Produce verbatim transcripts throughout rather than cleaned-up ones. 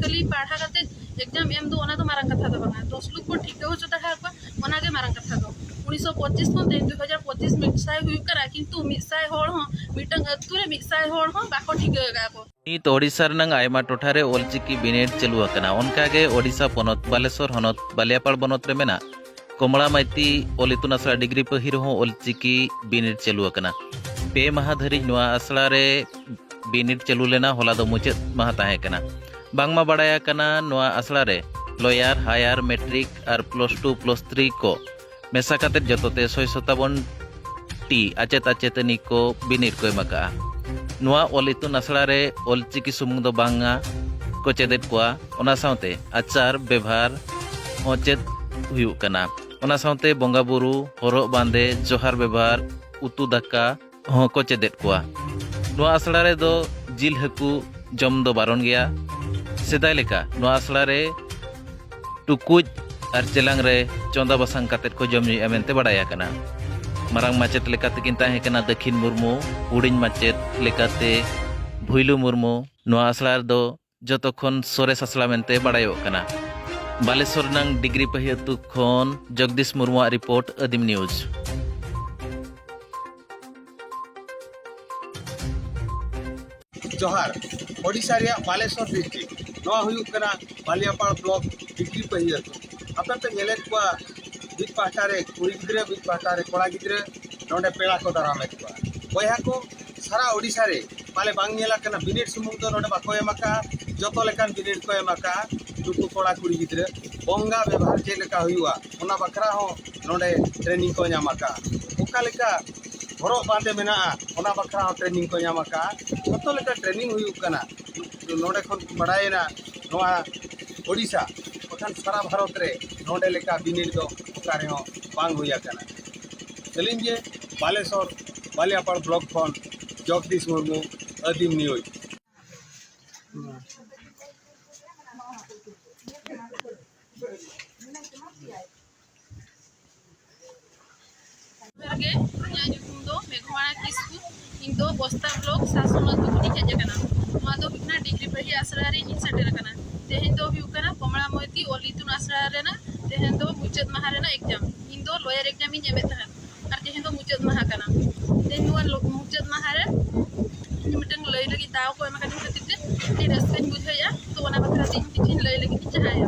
ᱠᱷᱟᱹᱞᱤ ᱯᱟᱲᱦᱟᱣ ᱠᱟᱛᱮ ᱮᱠᱡᱟᱢ ᱮᱢ ᱫᱚ ᱚᱱᱟ ᱫᱚ ᱢᱟᱨᱟᱝ ᱠᱟᱛᱷᱟ ᱫᱚ ᱵᱟᱝᱟ᱾ ᱫᱚᱥ ᱞᱚᱠᱷ ᱠᱚ ᱴᱷᱤᱠᱟᱹ ᱦᱚᱪᱚ ᱫᱟᱲᱮ ᱟᱠᱚᱣᱟ, ᱚᱱᱟᱜᱮ ᱢᱟᱨᱟᱝ ᱠᱟᱛᱷᱟ ᱫᱚ᱾ ᱩᱱᱤᱥᱥᱚ ᱯᱚᱸᱪᱤᱥ ᱠᱷᱚᱱ ᱛᱮᱦᱮᱧ ᱫᱩ ᱦᱟᱡᱟᱨ ᱯᱚᱸᱪᱤᱥ ᱢᱤᱫ ᱥᱟᱭ ᱦᱩᱭᱩᱜ ᱠᱟᱱᱟ, ᱠᱤᱱᱛᱩ ᱢᱤᱫ ᱥᱟᱭ ᱦᱚᱲ ᱦᱚᱸ, ᱢᱤᱫᱴᱟᱝ ᱟᱹᱛᱩ ᱨᱮ ᱢᱤᱫ ᱥᱟᱭ ᱦᱚᱲ ᱦᱚᱸ ᱵᱟᱠᱚ ᱴᱷᱤᱠᱟᱹ ᱟᱠᱟᱫ ᱠᱚ᱾ ᱱᱤᱛ ᱳᱰᱤᱥᱟ ᱨᱮᱱᱟᱝ ᱟᱭᱢᱟ ᱴᱚᱴᱷᱟ ᱨᱮ ᱚᱞᱪᱤᱠᱤ ᱵᱤᱱᱤᱰ ᱪᱟᱹᱞᱩ ᱟᱠᱟᱱᱟ᱾ ᱚᱱᱠᱟᱜᱮ ᱳᱰᱤᱥᱟ ᱯᱚᱱᱚᱛ ᱵᱟᱞᱮᱥᱚᱨ ᱦᱚᱱᱚᱛ ᱵᱟᱞᱤᱭᱟᱯᱟᱲ ᱵᱚᱱᱚᱛ ᱨᱮ ᱢᱮᱱᱟᱜ ᱠᱚᱢᱲᱟ ᱢᱟᱭᱛᱤ ᱚᱞ ᱤᱛᱩᱱ ᱟᱥᱲᱟ ᱰᱤᱜᱽᱨᱤ ᱯᱟᱹᱦᱤ ᱨᱮᱦᱚᱸ ᱚᱞᱪᱤᱠᱤ ᱵᱤᱱᱤᱰ ᱪᱟᱹᱞᱩ ᱟᱠᱟᱱᱟ᱾ ᱯᱮ ᱢᱟᱦᱟ ᱫᱷᱟᱹᱨᱤᱡ ᱱᱚᱣᱟ ᱟᱥᱲᱟ ᱨᱮ ᱵᱤᱱᱤᱰ ᱪᱟᱹᱞᱩ ᱞᱮᱱᱟ᱾ ᱦᱚᱞᱟ ᱫᱚ ᱢᱩᱪᱟᱹᱫ ᱢᱟᱦᱟ ᱛᱟᱦᱮᱸ ᱠᱟᱱᱟ᱾ ᱵᱟᱝᱢᱟ ᱵᱟᱲᱟᱭ ᱟᱠᱟᱱᱟ, ᱱᱚᱣᱟ ᱟᱥᱲᱟ ᱨᱮ ᱞᱚᱭᱟᱨ, ᱦᱟᱭᱟᱨ, ᱢᱮᱴᱨᱤᱠ ᱟᱨ ᱯᱞᱟᱥ ᱴᱩ, ᱯᱞᱟᱥ ᱛᱷᱨᱤ ᱠᱚ ᱢᱮᱥᱟ ᱠᱟᱛᱮ ᱡᱚᱛᱚᱛᱮ ᱥᱚᱭ ᱥᱚᱛᱟᱵᱚᱱ ᱴᱤ ᱟᱪᱮᱛ ᱟᱪᱮᱛᱟᱹᱱᱤ ᱠᱚ ᱵᱤᱱᱤᱰ ᱠᱚ ᱮᱢ ᱟᱠᱟᱜᱼᱟ᱾ ᱱᱚᱣᱟ ᱚᱞ ᱤᱛᱩᱱ ᱟᱥᱲᱟ ᱨᱮ ᱚᱞᱪᱤᱠᱤ ᱥᱩᱢᱩᱝ ᱫᱚ ᱵᱟᱝᱟ ᱠᱚ ᱪᱮᱫᱮᱫ ᱠᱚᱣᱟ, ᱚᱱᱟ ᱥᱟᱶᱛᱮ ᱟᱪᱟᱨ ᱵᱮᱵᱷᱟᱨ ᱦᱚᱸ ᱪᱮᱫ ᱦᱩᱭᱩᱜ ᱠᱟᱱᱟ᱾ ᱚᱱᱟ ᱥᱟᱶᱛᱮ ᱵᱚᱸᱜᱟ ᱵᱩᱨᱩ, ᱦᱚᱨᱚᱜ ᱵᱟᱸᱫᱮ, ᱡᱚᱦᱟᱨ ᱵᱮᱵᱷᱟᱨ, ᱩᱛᱩ ᱫᱟᱠᱟ ᱦᱚᱸ ᱠᱚ ᱪᱮᱫᱮᱫ ᱠᱚᱣᱟ᱾ ᱱᱚᱣᱟ ᱟᱥᱲᱟ ᱨᱮᱫᱚ ᱡᱤᱞ ᱦᱟᱹᱠᱩ ᱡᱚᱢ ᱫᱚ ᱵᱟᱨᱚᱱ ᱜᱮᱭᱟ᱾ ᱥᱮᱫᱟᱭ ᱞᱮᱠᱟ ᱱᱚᱣᱟ ᱟᱥᱲᱟ ᱨᱮ ᱴᱩᱠᱩᱡ ᱟᱨ ᱪᱮᱞᱟᱝ ᱨᱮ ᱪᱚᱸᱫᱟ ᱵᱟᱥᱟᱝ ᱠᱟᱛᱮᱫ ᱠᱚ ᱡᱚᱢ ᱧᱩᱭᱮᱫᱼᱟ ᱢᱮᱱᱛᱮ ᱵᱟᱲᱟᱭ ᱟᱠᱟᱱᱟ᱾ ᱢᱟᱨᱟᱝ ᱢᱟᱪᱮᱛ ᱞᱮᱠᱟᱛᱮᱠᱤᱱ ᱛᱟᱦᱮᱸ ᱠᱟᱱᱟ ᱫᱟᱹᱠᱷᱤᱱ ᱢᱩᱨᱢᱩ, ᱦᱩᱰᱤᱧ ᱢᱟᱪᱮᱛ ᱞᱮᱠᱟᱛᱮ ᱵᱷᱩᱭᱞᱩ ᱢᱩᱨᱢᱩ᱾ ᱱᱚᱣᱟ ᱟᱥᱲᱟ ᱨᱮᱫᱚ ᱡᱚᱛᱚ ᱠᱷᱚᱱ ᱥᱚᱨᱮᱥ ᱟᱥᱲᱟ ᱢᱮᱱᱛᱮ ᱵᱟᱲᱟᱭᱚᱜ ᱠᱟᱱᱟ᱾ ᱵᱟᱞᱮᱥᱚᱨ ᱨᱮᱱᱟᱝ ᱰᱤᱜᱽᱨᱤ ᱯᱟᱹᱦᱤ ᱟᱹᱛᱩ ᱠᱷᱚᱱ ᱡᱚᱜᱽᱫᱤᱥ ᱢᱩᱨᱢᱩᱣᱟᱜ ᱨᱤᱯᱳᱨᱴ, ᱟᱹᱫᱤᱢ ᱱᱤᱭᱩᱡᱽ᱾ ᱡᱚᱦᱟᱨ᱾ ᱳᱰᱤᱥᱟ ᱨᱮᱭᱟᱜ ᱵᱟᱞᱮᱥᱚᱨ ᱰᱤᱥᱴᱨᱤᱠᱴ, ᱱᱚᱣᱟ ᱦᱩᱭᱩᱜ ᱠᱟᱱᱟ ᱵᱟᱞᱤᱭᱟᱯᱟᱲ ᱵᱞᱚᱠ ᱰᱤᱜᱽᱨᱤ ᱯᱟᱹᱦᱤ ᱟᱹᱛᱩ᱾ ᱟᱯᱮ ᱯᱮ ᱧᱮᱞᱮᱫ ᱠᱚᱣᱟ, ᱢᱤᱫ ᱯᱟᱦᱴᱟ ᱨᱮ ᱠᱩᱲᱤ ᱜᱤᱫᱽᱨᱟᱹ, ᱢᱤᱫ ᱯᱟᱦᱴᱟ ᱨᱮ ᱠᱚᱲᱟ ᱜᱤᱫᱽᱨᱟᱹ ᱱᱚᱰᱮ ᱯᱮᱲᱟ ᱠᱚ ᱫᱟᱨᱟᱢᱮᱫ ᱠᱚᱣᱟ᱾ ᱵᱚᱭᱦᱟ ᱠᱚ, ᱥᱟᱨᱟ ᱳᱰᱤᱥᱟ ᱨᱮ ᱯᱟᱞᱮ ᱵᱟᱝ ᱧᱮᱞ ᱟᱠᱟᱱᱟ, ᱵᱤᱱᱤᱰ ᱥᱩᱢᱩᱝ ᱫᱚ ᱱᱚᱰᱮ ᱵᱟᱠᱚ ᱮᱢ ᱟᱠᱟᱫᱼᱟ, ᱡᱚᱛᱚ ᱞᱮᱠᱟᱱ ᱵᱤᱱᱤᱰ ᱠᱚ ᱮᱢ ᱟᱠᱟᱫᱼᱟ᱾ ᱱᱩᱠᱩ ᱠᱚᱲᱟ ᱠᱩᱲᱤ ᱜᱤᱫᱽᱨᱟᱹ ᱵᱚᱸᱜᱟ ᱵᱮᱵᱷᱟᱨ ᱪᱮᱫ ᱞᱮᱠᱟ ᱦᱩᱭᱩᱜᱼᱟ, ᱚᱱᱟ ᱵᱟᱠᱷᱨᱟ ᱦᱚᱸ ᱱᱚᱰᱮ ᱴᱨᱮᱱᱤᱝ ᱠᱚ ᱧᱟᱢ ᱟᱠᱟᱫᱼᱟ᱾ ᱚᱠᱟ ᱞᱮᱠᱟ ᱦᱚᱨᱚᱜ ᱵᱟᱸᱫᱮ ᱢᱮᱱᱟᱜᱼᱟ, ᱚᱱᱟ ᱵᱟᱠᱷᱨᱟ ᱦᱚᱸ ᱴᱨᱮᱱᱤᱝ ᱠᱚ ᱧᱟᱢ ᱟᱠᱟᱫᱼᱟ᱾ ᱡᱚᱛᱚ ᱞᱮᱠᱟ ᱴᱨᱮᱱᱤᱝ ᱦᱩᱭᱩᱜ ᱠᱟᱱᱟ᱾ ᱱᱚᱰᱮ ᱠᱷᱚᱱ ᱵᱟᱲᱟᱭᱮᱱᱟ, ᱱᱚᱣᱟ ᱳᱰᱤᱥᱟ ᱵᱟᱠᱷᱟᱱ ᱥᱟᱨᱟ ᱵᱷᱟᱨᱚᱛ ᱨᱮ ᱱᱚᱰᱮ ᱞᱮᱠᱟ ᱵᱤᱱᱤᱰ ᱫᱚ ᱚᱠᱟ ᱨᱮᱦᱚᱸ ᱵᱟᱝ ᱦᱩᱭ ᱟᱠᱟᱱᱟ᱾ ᱟᱹᱞᱤᱧ ᱜᱮ ᱵᱟᱞᱮᱥᱚᱨ ᱵᱟᱞᱤᱭᱟᱯᱟᱲ ᱵᱞᱚᱠ ᱠᱷᱚᱱ ᱡᱚᱜᱽᱫᱤᱥ ᱢᱩᱨᱢᱩ, ᱟᱹᱫᱤᱢ ᱱᱤᱭᱩᱡᱽ᱾ ᱡᱚᱦᱟᱨ ᱜᱮ, ᱤᱧᱟᱹᱜ ᱧᱩᱛᱩᱢ ᱫᱚ ᱢᱮᱜᱷᱚᱢᱟᱲᱟ ᱠᱤᱥᱠᱩ᱾ ᱤᱧ ᱫᱚ ᱵᱚᱥᱛᱟ ᱵᱞᱚᱠ ᱥᱟᱥᱚᱱ ᱟᱹᱛᱩ ᱠᱷᱚᱱᱤᱧ ᱦᱮᱡ ᱟᱠᱟᱱᱟ᱾ ᱱᱚᱣᱟ ᱫᱚ ᱦᱩᱭᱩᱜ ᱠᱟᱱᱟ ᱰᱤᱜᱽᱨᱤ ᱯᱟᱹᱦᱤ ᱟᱥᱲᱟ ᱨᱮ ᱤᱧᱤᱧ ᱥᱮᱴᱮᱨ ᱟᱠᱟᱱᱟ᱾ ᱛᱮᱦᱮᱧ ᱫᱚ ᱦᱩᱭᱩᱜ ᱠᱟᱱᱟ ᱠᱚᱢᱞᱟᱢᱚᱭᱛᱤ ᱚᱞ ᱤᱛᱩᱱ ᱟᱥᱲᱟ ᱨᱮᱱᱟᱜ ᱛᱮᱦᱮᱧ ᱫᱚ ᱢᱩᱪᱟᱹᱫ ᱢᱟᱦᱟ ᱨᱮᱱᱟᱜ ᱮᱠᱡᱟᱢ᱾ ᱤᱧ ᱫᱚ ᱞᱚᱭᱟᱨ ᱮᱠᱡᱟᱢ ᱤᱧ ᱮᱢᱮᱫ ᱛᱟᱦᱮᱸᱫ, ᱟᱨ ᱛᱮᱦᱮᱧ ᱫᱚ ᱢᱩᱪᱟᱹᱫ ᱢᱟᱦᱟ ᱠᱟᱱᱟ᱾ ᱛᱮᱦᱮᱧ ᱱᱚᱣᱟ ᱞᱚ-, ᱢᱩᱪᱟᱹᱫ ᱢᱟᱦᱟ ᱨᱮ ᱤᱧ ᱢᱤᱫᱴᱟᱝ ᱞᱟᱹᱭ ᱞᱟᱹᱜᱤᱫ ᱫᱟᱣ ᱠᱚ ᱮᱢ ᱟᱠᱟᱫᱤᱧ ᱠᱷᱟᱹᱛᱤᱨ ᱛᱮ ᱟᱹᱰᱤ ᱨᱟᱹᱥᱠᱟᱹᱧ ᱵᱩᱡᱷᱟᱹᱣᱮᱫᱼᱟ᱾ ᱛᱚ ᱚᱱᱟ ᱵᱟᱠᱷᱨᱟ ᱛᱮ ᱤᱧ ᱠᱤᱪᱷᱩᱧ ᱞᱟᱹᱭ ᱞᱟᱹᱜᱤᱫ ᱤᱧ ᱪᱟᱦᱟᱭᱟ᱾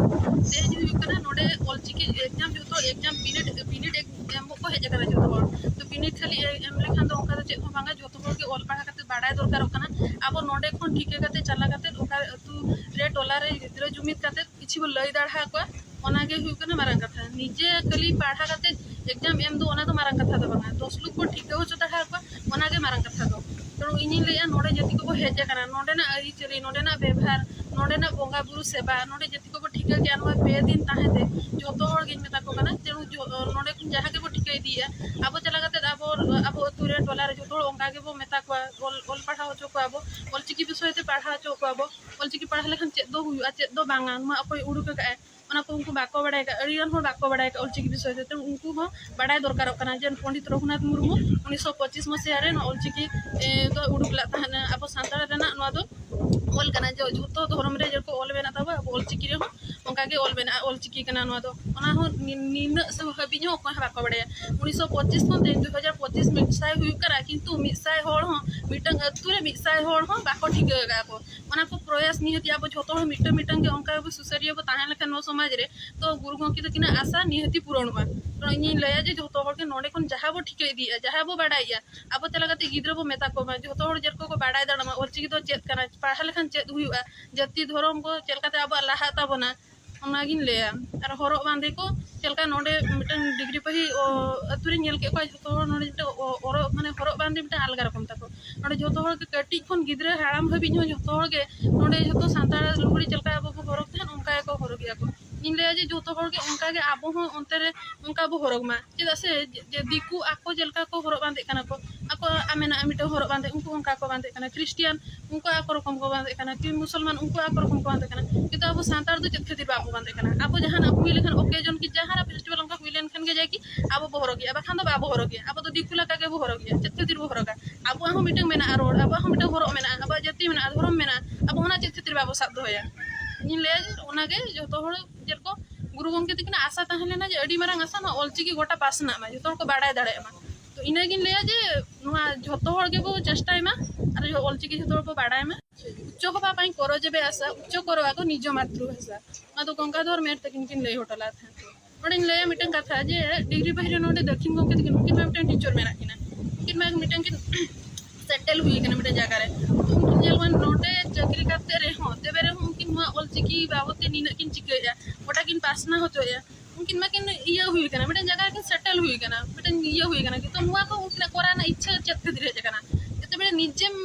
ᱛᱮᱦᱮᱧ ᱦᱩᱭᱩᱜ ᱠᱟᱱᱟ ᱱᱚᱰᱮ ᱚᱞᱪᱤᱠᱤ ᱮᱠᱡᱟᱢ, ᱡᱚᱛᱚ ᱮᱠᱡᱟᱢ ᱵᱤᱱᱤᱰ, ᱵᱤᱱᱤᱰ ᱮᱢ ᱠᱚ ᱦᱮᱡ ᱟᱠᱟᱱᱟ ᱡᱚᱛᱚ ᱦᱚᱲ᱾ ᱛᱚ ᱵᱤᱱᱤᱰ ᱠᱷᱟᱹᱞᱤ ᱮ-, ᱮᱢ ᱞᱮᱠᱷᱟᱱ ᱫᱚ ᱚᱱᱠᱟ ᱫᱚ ᱪᱮᱫ ᱦᱚᱸ ᱵᱟᱝᱟ, ᱡᱚᱛᱚ ᱦᱚᱲ ᱜᱮ ᱚᱞ ᱯᱟᱲᱦᱟᱣ ᱠᱟᱛᱮ ᱵᱟᱲᱟᱭ ᱫᱚᱨᱠᱟᱨᱚᱜ ᱠᱟᱱᱟ᱾ ᱟᱵᱚ ᱱᱚᱰᱮ ᱠᱷᱚᱱ ᱴᱷᱤᱠᱟᱹ ᱠᱟᱛᱮ ᱪᱟᱞᱟᱣ ᱠᱟᱛᱮ ᱚᱠᱟ ᱟᱹᱛᱩ ᱨᱮ, ᱴᱚᱞᱟ ᱨᱮ ᱜᱤᱫᱽᱨᱟᱹ ᱡᱩᱢᱤᱫ ᱠᱟᱛᱮ ᱠᱤᱪᱷᱩ ᱵᱚ ᱞᱟᱹᱭ ᱫᱟᱲᱮ ᱟᱠᱚᱣᱟ, ᱚᱱᱟ ᱜᱮ ᱦᱩᱭᱩᱜ ᱠᱟᱱᱟ ᱢᱟᱨᱟᱝ ᱠᱟᱛᱷᱟ᱾ ᱱᱤᱡᱮ ᱠᱷᱟᱹᱞᱤ ᱯᱟᱲᱦᱟᱣ ᱠᱟᱛᱮ ᱮᱠᱡᱟᱢ ᱮᱢ ᱫᱚ ᱚᱱᱟ ᱫᱚ ᱢᱟᱨᱟᱝ ᱠᱟᱛᱷᱟ ᱫᱚ ᱵᱟᱝᱟ, ᱫᱚᱥ ᱞᱳᱠ ᱵᱚ ᱴᱷᱤᱠᱟᱹ ᱦᱚᱪᱚ ᱫᱟᱲᱮ ᱟᱠᱚᱣᱟ, ᱚᱱᱟ ᱜᱮ ᱢᱟᱨᱟᱝ ᱠᱟᱛᱷᱟ ᱫᱚ᱾ ᱛᱮᱬᱩ ᱤᱧᱤᱧ ᱞᱟᱹᱭᱟ, ᱱᱚᱰᱮ ᱡᱟᱹᱛᱤ ᱠᱚᱵᱚ ᱦᱮᱡ ᱟᱠᱟᱱᱟ, ᱱᱚᱰᱮᱱᱟᱜ ᱟᱹᱨᱤᱪᱟᱹᱞᱤ, ᱱᱚᱰᱮᱱᱟᱜ ᱵᱮᱵᱷᱟᱨ, ᱱᱚᱰᱮᱱᱟᱜ ᱵᱚᱸᱜᱟ ᱵᱩᱨᱩ ᱥᱮᱵᱟ, ᱱᱚᱰᱮ ᱡᱟᱹᱛᱤ ᱠᱚᱵᱚ ᱴᱷᱤᱠᱟᱹ ᱠᱮᱜᱼᱟ, ᱱᱚᱣᱟ ᱯᱮ ᱫᱤᱱ ᱛᱟᱦᱮᱸ ᱛᱮ ᱡᱚᱛᱚ ᱦᱚᱲ ᱜᱤᱧ ᱢᱮᱛᱟ ᱠᱚ ᱠᱟᱱᱟ, ᱛᱮᱬᱩ ᱡᱚ-, ᱱᱚᱰᱮ ᱠᱷᱚᱱ ᱡᱟᱦᱟᱸ ᱜᱮᱵᱚ ᱴᱷᱤᱠᱟᱹ ᱤᱫᱤᱭᱮᱜᱼᱟ, ᱟᱵᱚ ᱪᱟᱞᱟᱣ ᱠᱟᱛᱮ ᱟᱵᱚ, ᱟᱵᱚ ᱟᱹᱛᱩ ᱨᱮ, ᱴᱚᱞᱟ ᱨᱮ ᱡᱚᱛᱚ ᱦᱚᱲ ᱚᱱᱠᱟ ᱜᱮᱵᱚ ᱢᱮᱛᱟ ᱠᱚᱣᱟ, ᱚᱞ, ᱚᱞ ᱯᱟᱲᱦᱟᱣ ᱦᱚᱪᱚ ᱠᱚᱣᱟ ᱵᱚ, ᱚᱞᱪᱤᱠᱤ ᱵᱤᱥᱚᱭ ᱛᱮ ᱯᱟᱲᱦᱟᱣ ᱦᱚᱪᱚ ᱠᱚᱣᱟ ᱵᱚ᱾ ᱚᱞᱪᱤᱠᱤ ᱯᱟᱲᱦᱟᱣ ᱞᱮᱠᱷᱟᱱ ᱪᱮᱫ ᱫᱚ ᱦᱩᱭᱩᱜᱼᱟ, ᱪᱮᱫ ᱫᱚ ᱵᱟᱝᱟ, ᱱᱚᱣᱟ ᱚᱠᱚᱭ ᱩᱰᱩᱠ ᱟᱠᱟᱫᱼᱟᱭ, ᱚᱱᱟ ᱠᱚ ᱩᱱᱠᱩ ᱵᱟᱠᱚ ᱵᱟᱲᱟᱭ ᱟᱠᱟᱫ, ᱟᱹᱰᱤ ᱜᱟᱱ ᱦᱚᱲ ᱵᱟᱠᱚ ᱵᱟᱲᱟᱭ ᱟᱠᱟᱫ ᱚᱞᱪᱤᱠᱤ ᱵᱤᱥᱚᱭ ᱛᱮ᱾ ᱛᱮ ᱩᱱᱠᱩ ᱦᱚᱸ ᱵᱟᱲᱟᱭ ᱫᱚᱨᱠᱟᱨᱚᱜ ᱠᱟᱱᱟ ᱡᱮ ᱯᱚᱱᱰᱤᱛ ᱨᱚᱜᱷᱩᱱᱟᱛᱷ ᱢᱩᱨᱢᱩ ᱩᱱᱤᱥᱥᱚ ᱯᱚᱸᱪᱤᱥ ᱢᱟᱥᱤᱦᱟ ᱨᱮ ᱱᱚᱣᱟ ᱚᱞᱪᱤᱠᱤ, ᱮ, ᱫᱚ ᱩᱰᱩᱠ ᱞᱮᱫ ᱛᱟᱦᱮᱱᱟ᱾ ᱟᱵᱚ ᱥᱟᱱᱛᱟᱲ ᱨᱮᱱᱟᱜ ᱱᱚᱣᱟ ᱫᱚ ᱚᱞ ᱠᱟᱱᱟ, ᱡᱚ-, ᱡᱷᱚᱛᱚ ᱫᱷᱚᱨᱚᱢ ᱨᱮ ᱡᱮᱨᱚᱠᱚᱢ ᱚᱞ ᱢᱮᱱᱟᱜ ᱛᱟᱵᱚ, ᱟᱵᱚ ᱚᱞᱪᱤᱠᱤ ᱨᱮᱦᱚᱸ ᱚᱱᱠᱟ ᱜᱮ ᱚᱞ ᱢᱮᱱᱟᱜᱼᱟ, ᱚᱞᱪᱤᱠᱤ ᱠᱟᱱᱟ ᱱᱚᱣᱟ ᱫᱚ᱾ ᱚᱱᱟ ᱦᱚᱸ ᱱᱤ-, ᱱᱤᱱᱟᱹᱜ ᱥᱮ ᱦᱟᱹᱵᱤᱡ ᱦᱚᱸ ᱚᱠᱚᱭ ᱦᱚᱸ ᱵᱟᱠᱚ ᱵᱟᱲᱟᱭᱟ᱾ ᱩᱱᱤᱥᱥᱚ ᱯᱚᱸᱪᱤᱥ ᱠᱷᱚᱱ ᱛᱮᱦᱮᱧ ᱫᱩ ᱦᱟᱡᱟᱨ ᱯᱚᱸᱪᱤᱥ ᱢᱤᱫ ᱥᱟᱭ ᱦᱩᱭᱩᱜ ᱠᱟᱱᱟ, ᱠᱤᱱᱛᱩ ᱢᱤᱫ ᱥᱟᱭ ᱦᱚᱲ ᱦᱚᱸ, ᱢᱤᱫᱴᱟᱝ ᱟᱹᱛᱩ ᱨᱮ ᱢᱤᱫ ᱥᱟᱭ ᱦᱚᱲ ᱦᱚᱸ ᱵᱟᱠᱚ ᱴᱷᱤᱠᱟᱹ ᱟᱠᱟᱫᱼᱟ ᱠᱚ᱾ ᱚᱱᱟ ᱠᱚ ᱯᱨᱚᱭᱟᱥ ᱱᱤᱦᱟᱹᱛᱤ ᱟᱵᱚ ᱡᱷᱚᱛᱚ ᱦᱚᱲ ᱢᱤᱫᱴᱟᱝ ᱢᱤᱫᱴᱟᱝ ᱜᱮ ᱚᱱᱠᱟ ᱜᱮ ᱥᱩᱥᱟᱹᱨᱤᱭᱟᱹ ᱵᱚ ᱛᱟᱦᱮᱸ ᱞᱮᱠᱷᱟᱱ ᱱᱚᱣᱟ ᱥᱚᱢᱟᱡᱽ ᱨᱮ, ᱛᱚ ᱜᱩᱨᱩ ᱜᱚᱢᱠᱮ ᱛᱟᱹᱠᱤᱱᱟᱜ ᱟᱥᱟ ᱱᱤᱦᱟᱹᱛᱤ ᱯᱩᱨᱚᱱᱚᱜᱼᱟ᱾ ᱛᱚ ᱤᱧᱤᱧ ᱞᱟᱹᱭᱟ ᱡᱮ ᱡᱷᱚᱛᱚ ᱦᱚᱲ ᱜᱮ ᱱᱚᱰᱮ ᱠᱷᱚᱱ ᱡᱟᱦᱟᱸ ᱵᱚ ᱴᱷᱤᱠᱟᱹ ᱤᱫᱤᱭᱮᱫᱼᱟ, ᱡᱟᱦᱟᱸ ᱵᱚ ᱵᱟᱰᱟᱭᱮᱫᱼᱟ, ᱟᱵᱚ ᱪᱟᱞᱟᱣ ᱠᱟᱛᱮ ᱜᱤᱫᱽᱨᱟᱹ ᱵᱚ ᱢᱮᱛᱟ ᱠᱚᱢᱟ, ᱡᱷᱚᱛᱚ ᱦᱚᱲ ᱡᱮᱨᱚᱠᱚᱢ ᱠᱚ ᱵᱟᱰᱟᱭ ᱫᱟᱲᱮᱭᱟᱜ ᱢᱟ ᱚᱞᱪᱤᱠᱤ ᱫᱚ ᱪᱮᱫ ᱠᱟᱱᱟ, ᱯᱟᱲᱦᱟᱣ ᱞᱮᱠᱷᱟᱱ ᱪᱮᱫ ᱦᱩᱭᱩᱜᱼᱟ, ᱡᱟᱹᱛᱤ ᱫᱷᱚᱨᱚᱢ ᱠᱚ ᱪᱮᱫ ᱞᱮᱠᱟᱛᱮ ᱟᱵᱚᱣᱟᱜ ᱞᱟᱦᱟᱜ ᱛᱟᱵᱚᱱᱟ, ᱚᱱᱟᱜᱤᱧ ᱞᱟᱹᱭᱟ᱾ ᱟᱨ ᱦᱚᱨᱚᱜ ᱵᱟᱸᱫᱮ ᱠᱚ ᱪᱮᱫ ᱞᱮᱠᱟ, ᱱᱚᱰᱮ ᱢᱤᱫᱴᱟᱝ ᱰᱤᱜᱽᱨᱤ ᱯᱟᱹᱦᱤ ᱚ, ᱟᱹᱛᱩ ᱨᱤᱧ ᱧᱮᱞ ᱠᱮᱫ ᱠᱚᱣᱟ, ᱡᱷᱚᱛᱚ ᱦᱚᱲ ᱱᱚᱰᱮ ᱢᱤᱫᱴᱟᱝ ᱚ-, ᱚᱨᱚᱜ, ᱢᱟᱱᱮ ᱦᱚᱨᱚᱜ ᱵᱟᱸᱫᱮ ᱢᱤᱫᱴᱟᱝ ᱟᱞᱜᱟ ᱨᱚᱠᱚᱢ ᱛᱟᱠᱚ᱾ ᱱᱚᱰᱮ ᱡᱷᱚᱛᱚ ᱦᱚᱲ ᱜᱮ, ᱠᱟᱹᱴᱤᱡ ᱠᱷᱚᱱ ᱜᱤᱫᱽᱨᱟᱹ ᱦᱟᱲᱟᱢ ᱦᱟᱹᱵᱤᱡ ᱦᱚᱸ ᱡᱷᱚᱛᱚ ᱦᱚᱲ ᱜᱮ ᱱᱚᱰᱮ ᱡᱷᱚᱛᱚ ᱥᱟᱱᱛᱟᱲ ᱞᱩᱜᱽᱲᱤ ᱪᱮᱫ ᱞᱮᱠᱟ ᱟᱵᱚ ᱵᱚ ᱦᱚᱨᱚᱜ ᱛᱟᱦᱮᱸᱫ, ᱚᱱᱠᱟ ᱜᱮᱠᱚ ᱦᱚᱨᱚᱜᱮᱜᱼᱟ ᱠᱚ᱾ ᱤᱧ ᱞᱟᱹᱭᱟ ᱡᱮ ᱡᱷᱚᱛᱚ ᱦᱚᱲ ᱜᱮ ᱚᱱᱠᱟ ᱜᱮ ᱟᱵᱚ ᱦᱚᱸ ᱚᱱᱛᱮ ᱨᱮ ᱚᱱᱠᱟ ᱵᱚ ᱦᱚᱨᱚᱜᱽ ᱢᱟ᱾ ᱪᱮᱫᱟᱜ ᱥᱮ ᱡᱮ, ᱡᱮ ᱫᱤᱠᱩ ᱟᱠᱚ ᱪᱮᱫ ᱞᱮᱠᱟ ᱠᱚ ᱦᱚᱨᱚᱜ ᱵᱟᱸᱫᱮᱜ ᱠᱟᱱᱟ ᱠᱚ, ᱟᱠᱚᱣᱟᱜ ᱢᱮᱱᱟᱜᱼᱟ ᱢᱤᱫᱴᱟᱝ ᱦᱚᱨᱚᱜ ᱵᱟᱸᱫᱮ, ᱩᱱᱠᱩ ᱚᱱᱠᱟ ᱠᱚ ᱵᱟᱸᱫᱮᱜ ᱠᱟᱱᱟ᱾ ᱠᱷᱨᱤᱥᱴᱤᱭᱟᱱ ᱩᱱᱠᱩ ᱟᱠᱚ ᱨᱚᱠᱚᱢ ᱠᱚ ᱵᱟᱸᱫᱮᱜ ᱠᱟᱱᱟ, ᱠᱤ ᱢᱩᱥᱚᱞᱢᱟᱱ ᱩᱱᱠᱩ ᱟᱠᱚ ᱨᱚᱠᱚᱢ ᱠᱚ ᱵᱟᱸᱫᱮᱜ ᱠᱟᱱᱟ᱾ ᱠᱤᱱᱛᱩ ᱟᱵᱚ ᱥᱟᱱᱛᱟᱲ ᱫᱚ ᱪᱮᱫ ᱠᱷᱟᱹᱛᱤᱨ ᱵᱟᱵᱚ ᱵᱟᱸᱫᱮᱜ ᱠᱟᱱᱟ? ᱟᱵᱚ ᱡᱟᱦᱟᱱᱟᱜ ᱦᱩᱭ ᱞᱮᱱᱠᱷᱟᱱ, ᱚᱠᱮᱡᱚᱱ ᱠᱤ ᱡᱟᱦᱟᱱᱟᱜ ᱯᱷᱮᱥᱴᱤᱵᱷᱟᱞ ᱚᱱᱠᱟ ᱦᱩᱭ ᱞᱮᱱᱠᱷᱟᱱ ᱜᱮ ᱡᱟᱭ ᱠᱤ ᱟᱵᱚ ᱵᱚ ᱦᱚᱨᱚᱜᱮᱜᱼᱟ, ᱵᱟᱠᱷᱟᱱ ᱫᱚ ᱵᱟᱵᱚ ᱦᱚᱨᱚᱜᱮᱜᱼᱟ᱾ ᱟᱵᱚ ᱫᱚ ᱫᱤᱠᱩ ᱞᱮᱠᱟ ᱜᱮᱵᱚ ᱦᱚᱨᱚᱜᱮᱜᱼᱟ᱾ ᱪᱮᱫ ᱠᱷᱟᱹᱛᱤᱨ ᱵᱚ ᱦᱚᱨᱚᱜᱟ? ᱟᱵᱚᱣᱟᱜ ᱦᱚᱸ ᱢᱤᱫᱴᱟᱝ ᱢᱮᱱᱟᱜᱼᱟ ᱨᱚᱲ, ᱟᱵᱚᱣᱟᱜ ᱦᱚᱸ ᱢᱤᱫᱴᱟᱝ ᱦᱚᱨᱚᱜ ᱢᱮᱱᱟᱜᱼᱟ, ᱟᱵᱚᱣᱟᱜ ᱡᱟᱹᱛᱤ ᱢᱮᱱᱟᱜᱼᱟ, ᱫᱷᱚᱨᱚᱢ ᱢᱮᱱᱟᱜᱼᱟ, ᱟᱵᱚ ᱚᱱᱟ ᱪᱮᱫ ᱠᱷᱟᱹᱛᱤᱨ ᱵᱟᱵᱚ ᱥᱟᱵ ᱫᱚᱦᱚᱭᱟ? ᱤᱧ ᱞᱟᱹᱭᱟ ᱡᱮ ᱚᱱᱟᱜᱮ ᱡᱚᱛᱚ ᱦᱚᱲ ᱡᱮᱨᱚᱠᱚᱢ ᱜᱩᱨᱩ ᱜᱚᱢᱠᱮ ᱛᱟᱹᱠᱤᱱᱟᱜ ᱟᱥᱟ ᱛᱟᱦᱮᱸ ᱞᱮᱱᱟ ᱡᱮ ᱟᱹᱰᱤ ᱢᱟᱨᱟᱝ ᱟᱥᱟ, ᱱᱚᱣᱟ ᱚᱞᱪᱤᱠᱤ ᱜᱚᱴᱟ ᱯᱟᱥᱱᱟᱜ ᱢᱟ, ᱡᱚᱛᱚ ᱦᱚᱲ ᱠᱚ ᱵᱟᱲᱟᱭ ᱫᱟᱲᱮᱭᱟᱜ ᱢᱟ᱾ ᱛᱚ ᱤᱱᱟᱹᱜᱤᱧ ᱞᱟᱹᱭᱟ ᱡᱮ ᱱᱚᱣᱟ ᱡᱚᱛᱚ ᱦᱚᱲ ᱜᱮᱵᱚ ᱪᱮᱥᱴᱟᱭ ᱢᱟ ᱟᱨ ᱚᱞᱪᱤᱠᱤ ᱡᱚᱛᱚ ᱦᱚᱲ ᱵᱚ ᱵᱟᱲᱟᱭ ᱢᱟ᱾ ᱩᱪᱪᱚ ᱠᱚ ᱵᱟ ᱯᱟᱧ ᱠᱚᱨᱚ ᱡᱮᱵᱮ ᱟᱥᱟ, ᱩᱪᱪᱚ ᱠᱚᱨᱚ ᱟᱠᱚ ᱱᱤᱡᱚ ᱢᱟᱛᱨᱩᱵᱷᱟᱥᱟ᱾ ᱱᱚᱣᱟ ᱫᱚ ᱜᱚᱝᱜᱟᱫᱷᱚᱨ ᱢᱮᱢ ᱛᱟᱹᱠᱤᱱ ᱠᱤᱱ ᱞᱟᱹᱭ ᱦᱚᱴᱚ ᱞᱮᱫ ᱛᱟᱦᱮᱸᱫ᱾ ᱱᱚᱰᱮᱧ ᱞᱟᱹᱭᱟ ᱢᱤᱫᱴᱟᱝ ᱠᱟᱛᱷᱟ ᱡᱮ ᱰᱤᱜᱽᱨᱤ ᱵᱟᱹᱦᱤ ᱨᱮ ᱱᱚᱰᱮ ᱫᱟᱹᱠᱷᱤᱱ ᱜᱚᱢᱠᱮ ᱛᱟᱹᱠᱤᱱ, ᱩᱱᱠᱤᱱ ᱢᱟ ᱢᱤᱫᱴᱟᱝ ᱴᱤᱪᱟᱨ ᱢᱮᱱᱟᱜ ᱠᱤᱱᱟ, ᱩᱱᱠᱤᱱ ᱢᱟ ᱢᱤᱫᱴᱟᱝ ᱠᱤᱱ ᱥᱮᱴᱮᱞ ᱦᱩᱭ ᱠᱟᱱᱟ ᱢᱤᱫᱴᱟᱝ ᱡᱟᱭᱜᱟ ᱨᱮ᱾ ᱩᱱᱠᱤᱱ ᱧᱮᱞ ᱵᱚᱱ ᱱᱚᱰᱮ ᱪᱟᱹᱠᱨᱤ ᱠᱟᱛᱮ ᱨᱮᱦᱚᱸ ᱛᱚᱵᱮ ᱨᱮᱦᱚᱸ ᱩᱱᱠᱤᱱ ᱱᱚᱣᱟ ᱚᱞᱪᱤᱠᱤ ᱵᱟᱵᱚᱫ ᱛᱮ ᱱᱤᱱᱟᱹᱜ ᱠᱤᱱ ᱪᱤᱠᱟᱹᱭᱮᱫᱼᱟ, ᱜᱚᱴᱟ ᱠᱤᱱ ᱯᱟᱥᱱᱟᱣ ᱦᱚᱪᱚᱭᱮᱫᱼᱟ᱾ ᱩᱱᱠᱤᱱ ᱢᱟᱠᱤᱱ ᱤᱭᱟᱹ ᱦᱩᱭ ᱠᱟᱱᱟ, ᱢᱤᱫᱴᱮᱱ ᱡᱟᱭᱜᱟ ᱨᱮᱠᱤᱱ ᱥᱮᱴᱮᱞ ᱦᱩᱭ ᱠᱟᱱᱟ, ᱢᱤᱫᱴᱮᱱ ᱤᱭᱟᱹ ᱦᱩᱭ ᱠᱟᱱᱟ, ᱠᱤᱱᱛᱩ ᱱᱚᱣᱟ ᱠᱚ ᱩᱱᱠᱤᱱᱟᱜ ᱠᱚᱨᱟᱣ ᱨᱮᱱᱟᱜ ᱤᱪᱪᱷᱟᱹ ᱪᱮᱫ ᱠᱷᱟᱹᱛᱤᱨ ᱦᱮᱡ ᱟᱠᱟᱱᱟ? ᱡᱟᱛᱮ ᱢᱤᱫᱴᱮᱱ ᱱᱤᱡᱮᱢ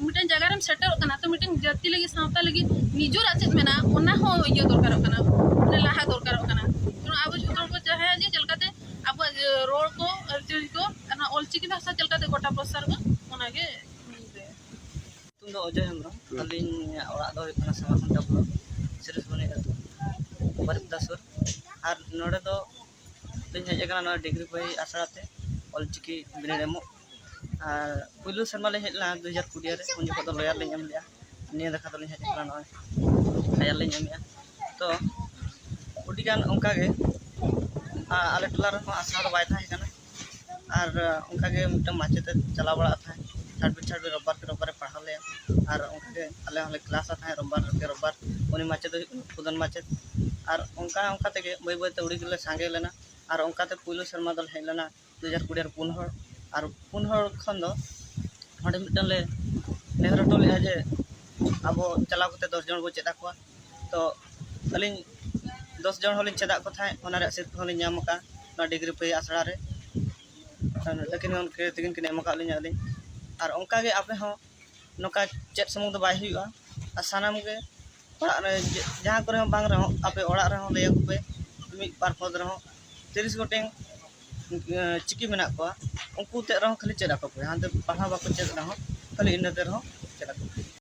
ᱢᱤᱫᱴᱮᱱ ᱡᱟᱭᱜᱟ ᱨᱮᱢ ᱥᱮᱴᱮᱨᱚᱜ ᱠᱟᱱᱟ, ᱛᱚ ᱢᱤᱫᱴᱮᱱ ᱡᱟᱹᱛᱤ ᱞᱟᱹᱜᱤᱫ, ᱥᱟᱶᱛᱟ ᱞᱟᱹᱜᱤᱫ ᱱᱤᱡᱮᱨᱟᱜ ᱪᱮᱫ ᱢᱮᱱᱟᱜᱼᱟ, ᱚᱱᱟ ᱦᱚᱸ ᱤᱭᱟᱹ ᱫᱚᱨᱠᱟᱨᱚᱜ ᱠᱟᱱᱟ, ᱢᱟᱱᱮ ᱞᱟᱦᱟ ᱫᱚᱨᱠᱟᱨᱚᱜ ᱠᱟᱱᱟ᱾ ᱡᱮᱢᱚᱱ ᱟᱵᱚ ᱡᱚᱛᱚ ᱦᱚᱲ ᱵᱚ ᱪᱟᱦᱮᱭᱟ ᱡᱮ ᱪᱮᱫ ᱞᱮᱠᱟᱛᱮ ᱟᱵᱚᱣᱟᱜ ᱨᱚᱲ ᱠᱚ, ᱟᱹᱨᱤᱪᱟᱹᱞᱤ ᱠᱚ, ᱚᱱᱟ ᱚᱞᱪᱤᱠᱤ ᱵᱷᱟᱥᱟ ᱪᱮᱫ ᱞᱮᱠᱟᱛᱮ ᱜᱚᱴᱟ ᱯᱨᱚᱥᱟᱨᱚᱜᱼᱟ, ᱚᱱᱟᱜᱮ ᱤᱧ ᱞᱟᱹᱭᱟ᱾ ᱧᱩᱛᱩᱢ ᱫᱚ ᱚᱡᱚᱭ ᱦᱮᱢᱵᱨᱚᱢ᱾ ᱟᱹᱞᱤᱧᱟᱜ ᱚᱲᱟᱜ ᱫᱚ ᱦᱩᱭᱩᱜ ᱠᱟᱱᱟ ᱥᱟᱢᱟᱨᱠᱷᱚᱸᱰ ᱰᱮᱵᱷᱞᱚᱯ, ᱥᱤᱨᱤᱥ ᱵᱚᱱᱤ ᱟᱹᱛᱩ, ᱵᱟᱨᱤᱯᱫᱟ ᱥᱩᱨ᱾ ᱟᱨ ᱱᱚᱰᱮ ᱫᱚ ᱞᱤᱧ ᱦᱮᱡ ᱟᱠᱟᱱᱟ ᱱᱚᱣᱟ ᱰᱤᱜᱽᱨᱤ ᱵᱚᱦᱤ ᱟᱥᱲᱟ ᱛᱮ ᱚᱞᱪᱤᱠᱤ ᱵᱤᱱᱤᱰ ᱮᱢᱚᱜ᱾ ᱟᱨ ᱯᱩᱭᱞᱩ ᱥᱮᱨᱢᱟ ᱞᱤᱧ ᱦᱮᱡ ᱞᱮᱱᱟ ᱫᱩ ᱦᱟᱡᱟᱨ ᱠᱩᱲᱤ ᱨᱮ, ᱩᱱ ᱡᱚᱠᱷᱚᱱ ᱫᱚ ᱞᱚᱭᱟᱨ ᱞᱤᱧ ᱮᱢ ᱞᱮᱜᱼᱟ᱾ ᱱᱤᱭᱟᱹ ᱫᱮᱠᱷᱟ ᱫᱚᱞᱤᱧ ᱦᱮᱡ ᱟᱠᱟᱱᱟ ᱱᱚᱜᱼᱚᱭ ᱞᱚᱭᱟᱨ ᱞᱤᱧ ᱮᱢᱮᱜᱼᱟ᱾ ᱛᱚ ᱟᱹᱰᱤᱜᱟᱱ ᱚᱱᱠᱟᱜᱮ, ᱟ-, ᱟᱞᱮ ᱴᱚᱞᱟ ᱨᱮᱦᱚᱸ ᱟᱥᱲᱟ ᱫᱚ ᱵᱟᱭ ᱛᱟᱦᱮᱸ ᱠᱟᱱᱟ᱾ ᱟᱨ ᱚᱱᱠᱟᱜᱮ ᱢᱤᱫᱴᱟᱝ ᱢᱟᱪᱮᱛ ᱮ ᱪᱟᱞᱟᱣ ᱵᱟᱲᱟᱜ ᱛᱟᱦᱮᱸᱫ, ᱪᱷᱟᱲᱵᱤ ᱪᱷᱟᱲᱵᱤ ᱨᱳᱵᱵᱟᱨ ᱠᱮ ᱨᱳᱵᱵᱟᱨ ᱮ ᱯᱟᱲᱦᱟᱣ ᱞᱮᱭᱟ᱾ ᱟᱨ ᱚᱱᱠᱟᱜᱮ ᱟᱞᱮ ᱦᱚᱸᱞᱮ ᱠᱞᱟᱥ ᱟᱜ ᱛᱟᱦᱮᱸᱫ ᱨᱳᱵᱵᱟᱨ ᱠᱮ ᱨᱳᱵᱵᱟᱨ᱾ ᱩᱱᱤ ᱢᱟᱪᱮᱛ ᱫᱚ ᱦᱩᱭᱩᱜ ᱠᱟᱱᱟ ᱯᱨᱚᱫᱷᱟᱱ ᱢᱟᱪᱮᱛ᱾ ᱟᱨ ᱚᱱᱠᱟ ᱚᱱᱠᱟ ᱛᱮᱜᱮ ᱵᱟᱹᱭ ᱵᱟᱹᱭᱛᱮ ᱟᱹᱰᱤ ᱜᱮᱞᱮ ᱥᱟᱸᱜᱮ ᱞᱮᱱᱟ᱾ ᱟᱨ ᱚᱱᱠᱟᱛᱮ ᱯᱩᱭᱞᱩ ᱥᱮᱨᱢᱟ ᱫᱚᱞᱮ ᱦᱮᱡ ᱞᱮᱱᱟ ᱫᱩ ᱦᱟᱡᱟᱨ ᱠᱩᱲᱤ ᱨᱮ ᱯᱩᱱ ᱦᱚᱲ᱾ ᱟᱨ ᱯᱩᱱ ᱦᱚᱲ ᱠᱷᱚᱱ ᱫᱚ ᱚᱸᱰᱮ ᱢᱤᱫᱴᱟᱝ ᱞᱮ ᱱᱮᱦᱚᱨ ᱦᱚᱴᱚ ᱞᱮᱫᱼᱟ ᱡᱮ ᱟᱵᱚ ᱪᱟᱞᱟᱣ ᱠᱟᱛᱮ ᱫᱚᱥ ᱡᱚᱱ ᱵᱚ ᱪᱮᱫ ᱟᱠᱚᱣᱟ᱾ ᱛᱚ ᱟᱹᱞᱤᱧ ᱫᱚᱥ ᱡᱚᱱ ᱦᱚᱸᱞᱤᱧ ᱪᱮᱫ ᱟᱫ ᱠᱚ ᱛᱟᱦᱮᱸᱫ, ᱚᱱᱟ ᱨᱮᱭᱟᱜ ᱥᱤᱨᱯᱟᱹ ᱦᱚᱸᱞᱤᱧ ᱧᱟᱢ ᱟᱠᱟᱫᱼᱟ ᱱᱚᱣᱟ ᱰᱤᱜᱽᱨᱤ ᱯᱮ ᱟᱥᱲᱟ ᱨᱮ᱾ ᱟᱨ ᱛᱟᱹᱠᱤᱱ ᱜᱚᱢᱠᱮ ᱛᱟᱹᱠᱤᱱ ᱠᱤᱱ ᱮᱢ ᱟᱠᱟᱫ ᱞᱤᱧᱟ ᱟᱹᱞᱤᱧ᱾ ᱟᱨ ᱚᱱᱠᱟᱜᱮ ᱟᱯᱮ ᱦᱚᱸ ᱱᱚᱝᱠᱟ ᱪᱮᱫ ᱥᱩᱢᱩᱝ ᱫᱚ ᱵᱟᱭ ᱦᱩᱭᱩᱜᱼᱟ, ᱟᱨ ᱥᱟᱱᱟᱢ ᱜᱮ ᱚᱲᱟᱜ ᱨᱮ ᱡᱮ-, ᱡᱟᱦᱟᱸ ᱠᱚᱨᱮ ᱦᱚᱸ ᱵᱟᱝ ᱨᱮᱦᱚᱸ ᱟᱯᱮ ᱚᱲᱟᱜ ᱨᱮᱦᱚᱸ ᱞᱟᱹᱭ ᱟᱠᱚ ᱯᱮ, ᱢᱤᱫ ᱵᱟᱨ ᱯᱚᱫᱽ ᱨᱮᱦᱚᱸ ᱛᱤᱨᱤᱥ ᱜᱚᱴᱮᱱ, ᱮᱸ, ᱪᱤᱠᱤ ᱢᱮᱱᱟᱜ ᱠᱚᱣᱟ, ᱩᱱᱠᱩ ᱛᱮᱫ ᱨᱮᱦᱚᱸ ᱠᱷᱟᱹᱞᱤ ᱪᱮᱫ ᱟᱠᱚ ᱯᱮ, ᱦᱟᱱᱛᱮ ᱯᱟᱲᱦᱟᱣ ᱵᱟᱠᱚ ᱪᱮᱫ ᱨᱮᱦᱚᱸ ᱠᱷᱟᱹᱞᱤ ᱤᱱᱟᱹ ᱛᱮ ᱨᱮᱦᱚᱸ ᱪᱮᱫ ᱟᱠᱚ ᱯᱮ᱾